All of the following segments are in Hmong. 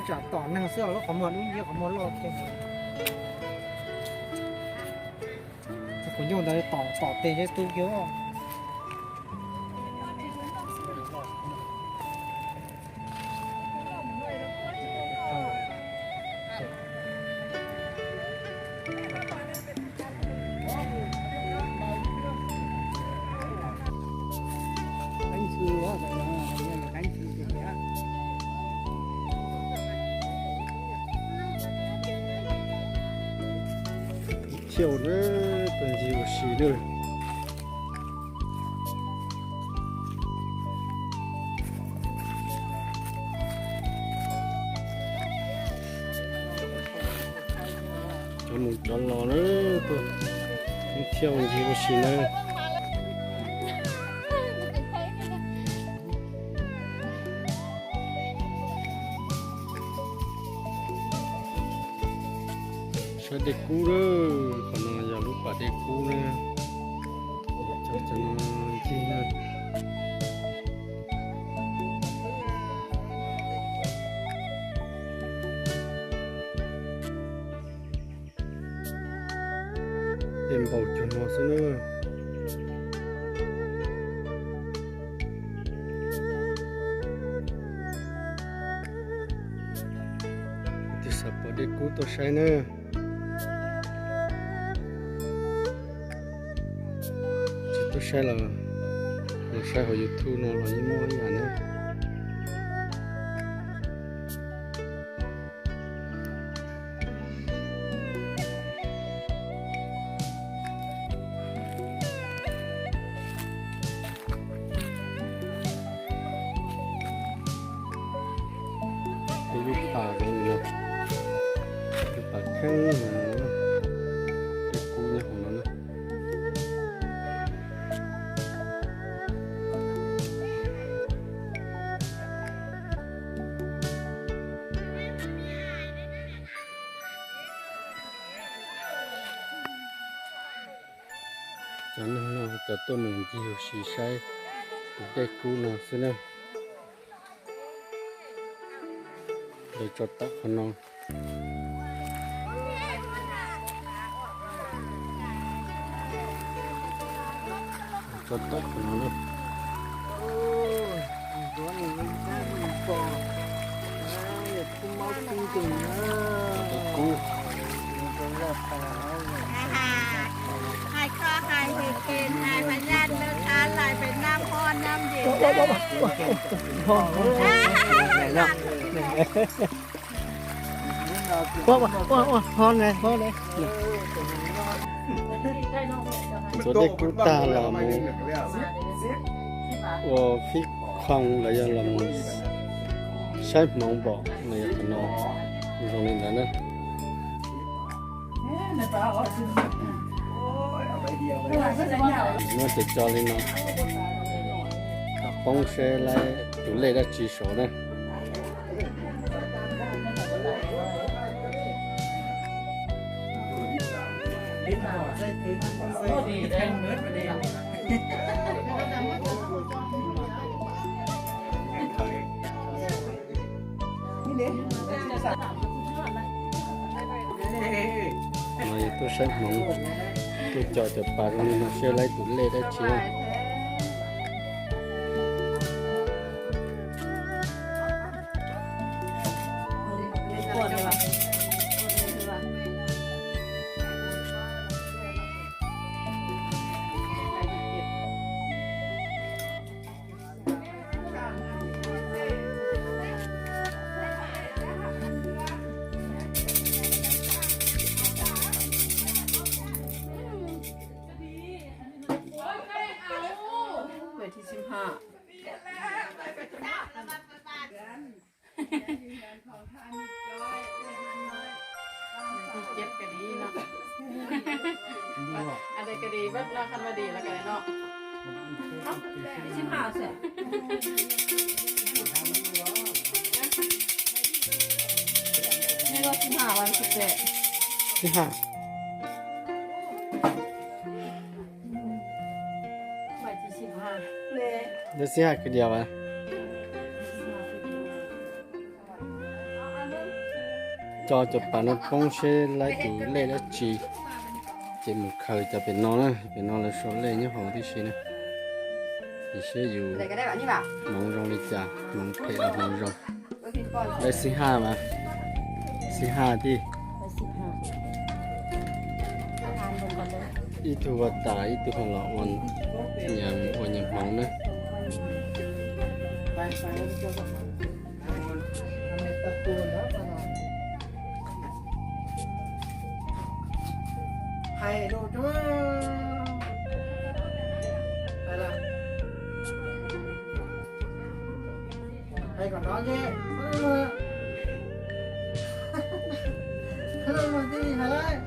Tsam tom neeg xwb, lub qhov muag dub nciab qhov muag loj thiab. Kuv nyuj ntawd tom tom tes tu kiag. Thiaj ua na, tus ncig ua si na. Cov mus cov los na, tus thiaj ua ncig ua si na. Saib dej kub na, qhov no yog lub pas dej kub na. Cov no ncig na. Dej npaum cov no xwb na. Tus xav pom dej kub tuaj saib na. Tsis tuaj saib los, los saib hauv YouTube no los yeej muaj ib yam na. Ib lub pas zoo li no, lub pas kheeb zoo no, dej kub nyob hauv no na. Cov neeg no cov tuaj mus ncig ua si saib tus dej kub no xwb na. Lawv tso tom qhov no. Tso tom qhov no na. Dej kub. Hais kho hais hais Việt Nam ho năm gì. Ua, ua, ua, ua, ho ne, ho ne. Txog dej kub tag los mus ua fib khooj los yog los mus saib hmoov npaum no, yog qhov no zoo li ntawd na. Muab cov cov li no poob seb laib tus lej dab tsi saud na. No yog tuaj saib hmoov, tuaj cog cov pas zoo li no seb laib tus lej dab tsi. Ib ceeb ka li no. Ib ceeb ka li no. Ib ceeb. Lawv xib haj kwv dias as. Tso cov pas no poob seb laib tus lej dab tsi, ces mus khaws cov pem no na, pem no lawv sau lej nyob hauv tib si na. Ces seb yus hmoov zoo li cas, hmoov phem los hmoov zoo. Laib xib haj mas, xib haj thiab. Ib tug ua tas, ib tug ho los ua, nyias ua nyias hmoov na. Hais kom no ces, hais lus tij hais lawm.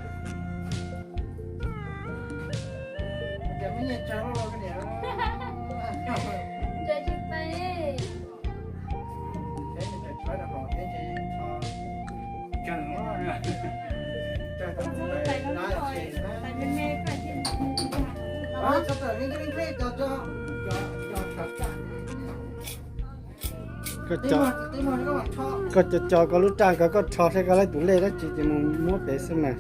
Ces muab nyias tsaug los niam. Koj co co koj lub raj ko, koj rho seb koj laib tus lej dab tsi ces mus muab pem xwb mas.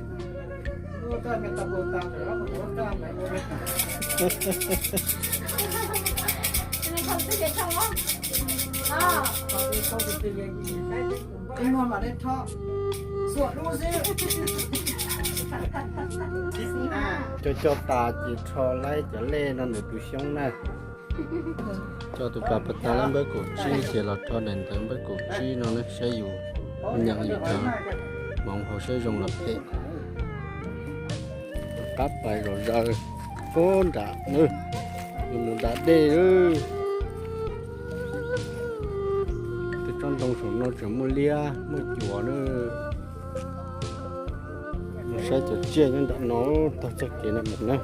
Co co tas ces rho laib cov lej no ntawm tus xyoob na. Coj tus pas pas tas lab npawb kaum tsib ces los rho daim ntawv npawb kaum tsib no na, saib yus nyeem yus cov hmoov hauv saib zoo los phem. Tus qab pais zom zaws puag nram na, yus mus nram dej. Tej tsob ntoo saum no tseem muaj liab muaj cuam na. Mus saib cov tsiaj nyob nram no, taug txoj kev no mus na.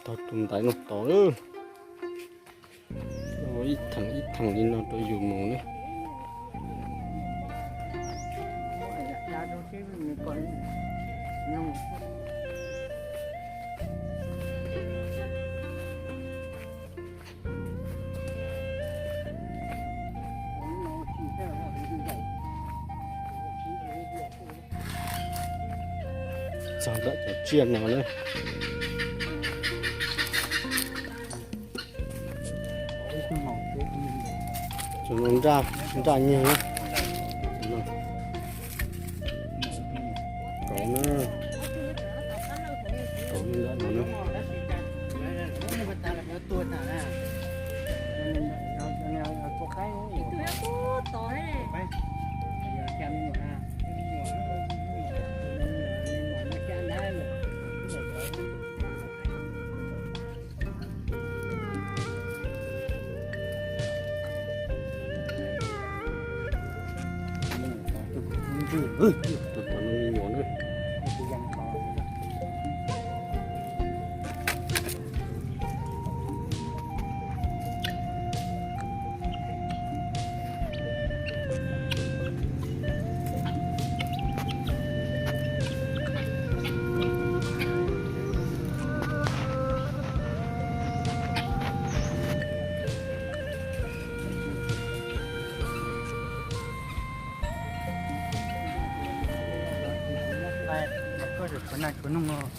Taug tus ntaiv no tod. Ib theem ib theem li no rau yus mus na. Txog ntawm cov tsiaj no na. Cov no nraj nyiag na. Kauv na. Kauv nraj no na. Koj tseem tshuav nas tshuav noog os.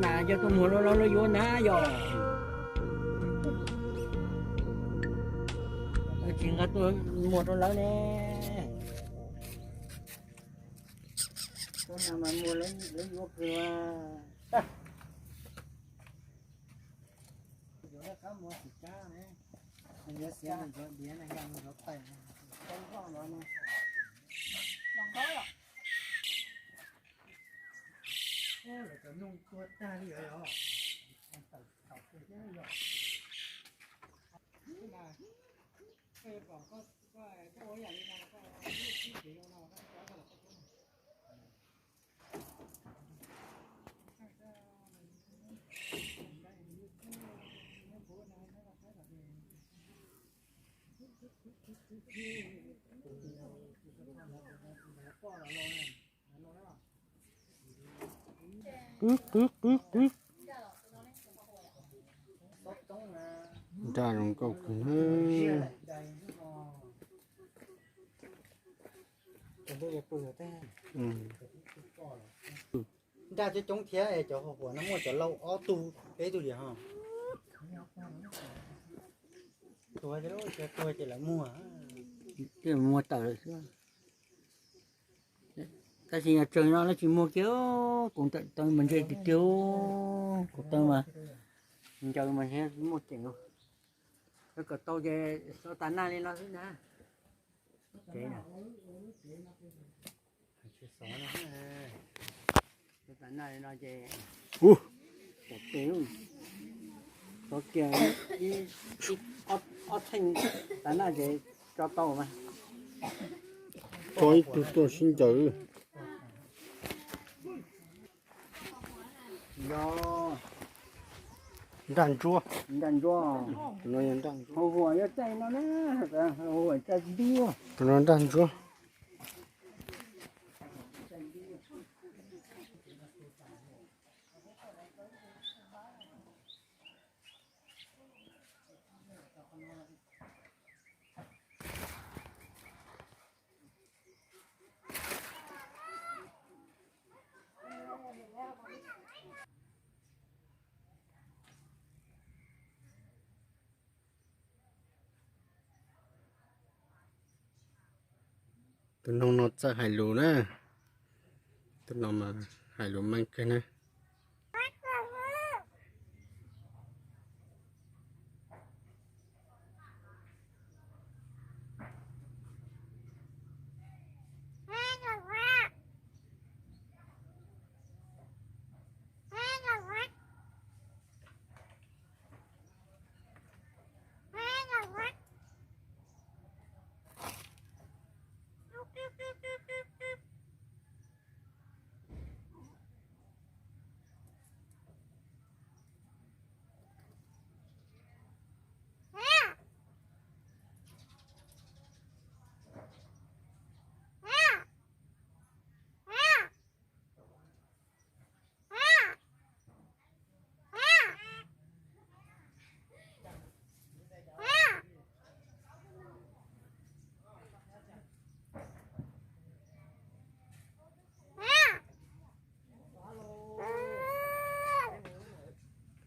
Nas coj tuaj muag rau lawv, lawv yuav na yog. Tsis nqa tuaj muag rau lawv ne. Muag lawv yuav kawg. Qab muag xim kab ne, nws yuav xiav nws ntxuav diav, nws nqa nws ntxuav tais. Lawv cov noog tuag tag li os. Qwb qwb qwb qwb. Nraj zoo nkauj kawg na. Nraj coob coob thiab es cov huam huam no muaj cov lau ob tug peb tug li ho. Tuag ces lawv, tuag ces lawv muag. Muag tawm lawm xwb. Tab sis yog tsawg no lawv tsis muag kiag, kuv tawm taw mas ntse tiag tiag, kuv taw mas ncaws mas muaj ceem. Lawv kom tau ces xov tas naj li no xwb na. Xov tas naj li no ces, ub, xov kiag ib, ib, ob, ob theej tas naj ces tso tau mas. Tso ib tug tuaj sib ncaws. Nraj ntsuab. Nraj ntsuab. Tus no yog nraj ntsuab. Hau huam yog caij no na, hau huam caij ntuj. Tus no nraj ntsuab. Tus noog no txawj hais lus na. Tus no mas hais lus meej kawg na.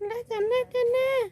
Nraj cov nraj cov nraj.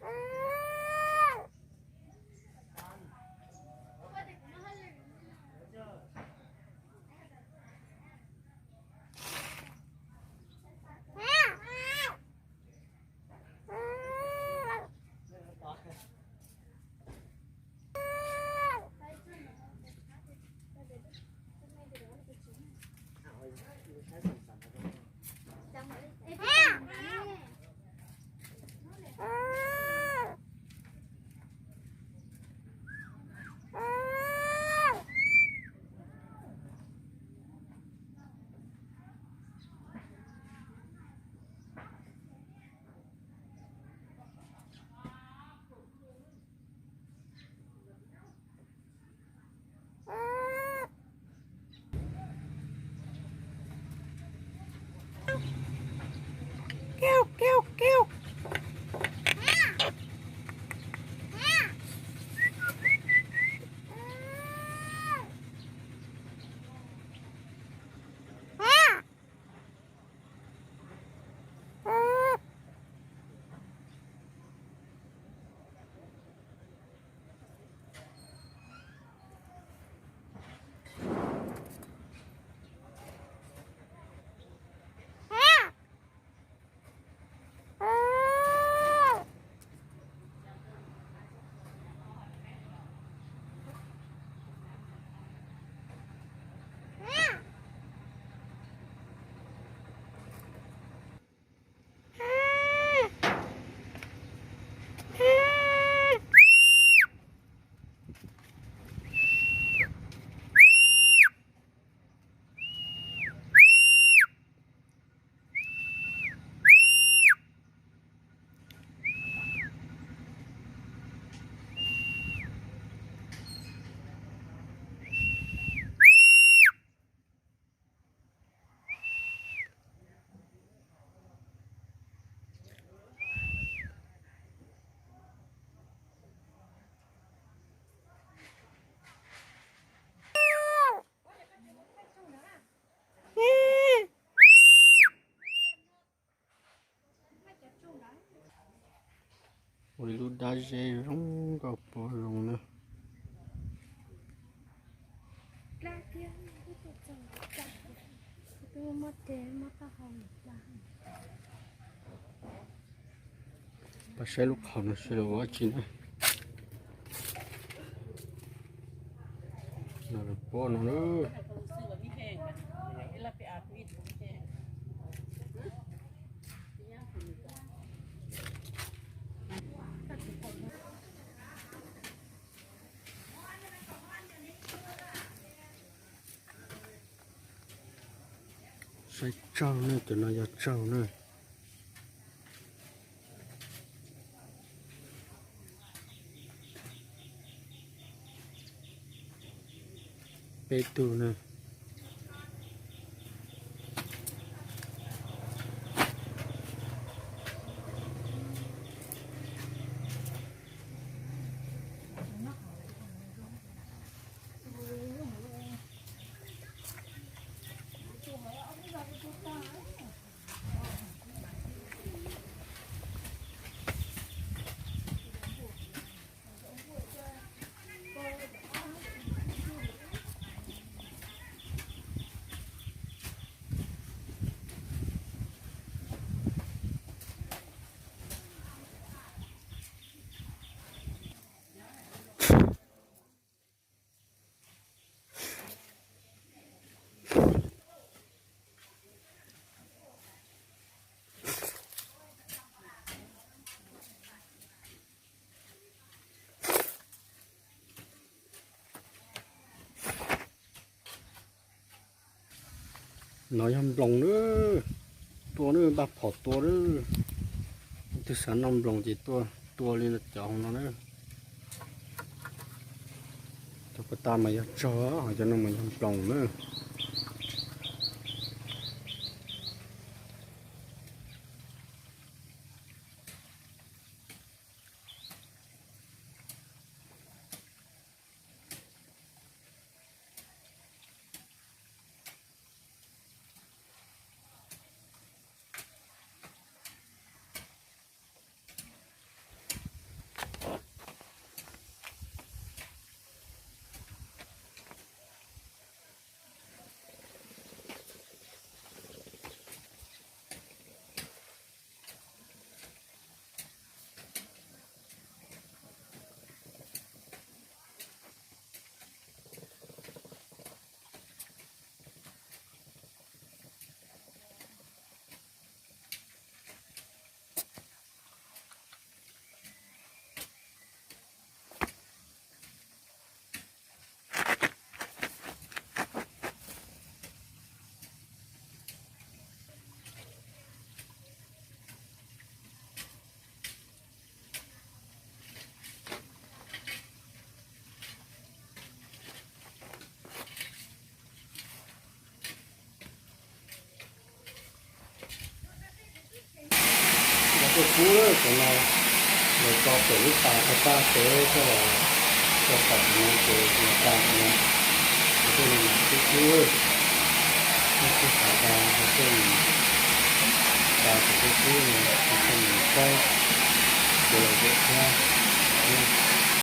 Ua ib lub dab zeb zoo nkauj pom zoo na. Pab saib lub qhov no seb lawv ua dab tsi na. No lawv pob no na. Saib tsaug ne, cov no yog tsaug na. Peb tug na. No yog nploos na, tua na, npaj phom tua na. Leej twg xav noj nploos ces tuaj tua li cov hauv no na. Cov puas tas mas yog tsog, ho cov no mas yog nploos na. Lawv tuaj kub lawm, cov no lawv tso pem lub pas tag tag pem coj los tso tom no ces los tas no. Lawv tuaj no mas kub kub, nej kuj xav tas lawv tuaj tas ces kub kub no, lawv tuaj mus saib ces lawv zem thiab.